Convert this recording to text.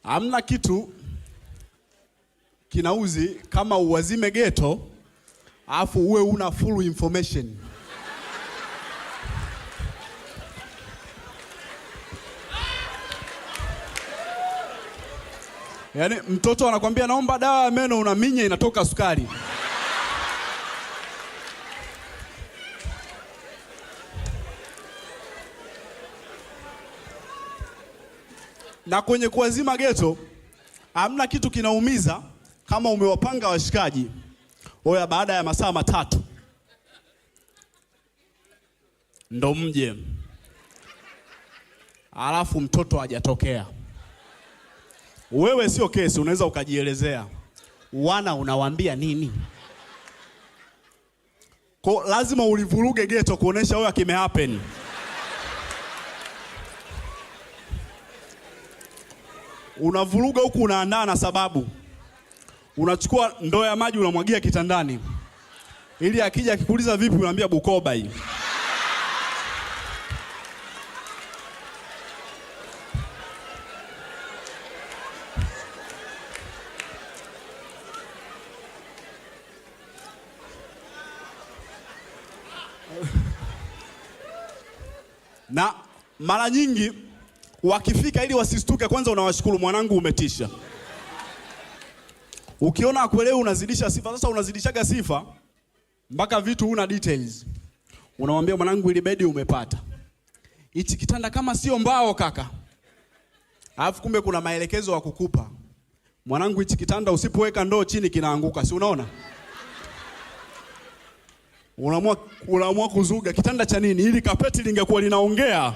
Hamna kitu kinauzi kama uwazime geto alafu uwe una full information. Yaani mtoto anakwambia naomba dawa ya meno, unaminya inatoka sukari. Na kwenye kuwazima geto hamna kitu kinaumiza kama umewapanga washikaji, oya, baada ya masaa 3 ndo mje, alafu mtoto hajatokea. Wewe sio kesi, unaweza ukajielezea. Wana unawaambia nini? Kwa lazima ulivuruge geto kuonesha wewe kime happen. Unavuruga huku unaandaa na sababu. Unachukua ndoo ya maji unamwagia kitandani, ili akija akikuuliza vipi, unaambia Bukoba hii. Na mara nyingi wakifika, ili wasistuke, kwanza unawashukuru, mwanangu umetisha. Ukiona akuelewi unazidisha sifa. Sasa unazidishaga sifa mpaka vitu huna details. Unamwambia mwanangu, ili bedi umepata, hichi kitanda kama sio mbao kaka. Alafu kumbe kuna maelekezo ya kukupa, mwanangu, hichi kitanda usipoweka ndoo chini kinaanguka, si unaona? Unaamua kuzuga kitanda cha nini? Ili kapeti lingekuwa linaongea.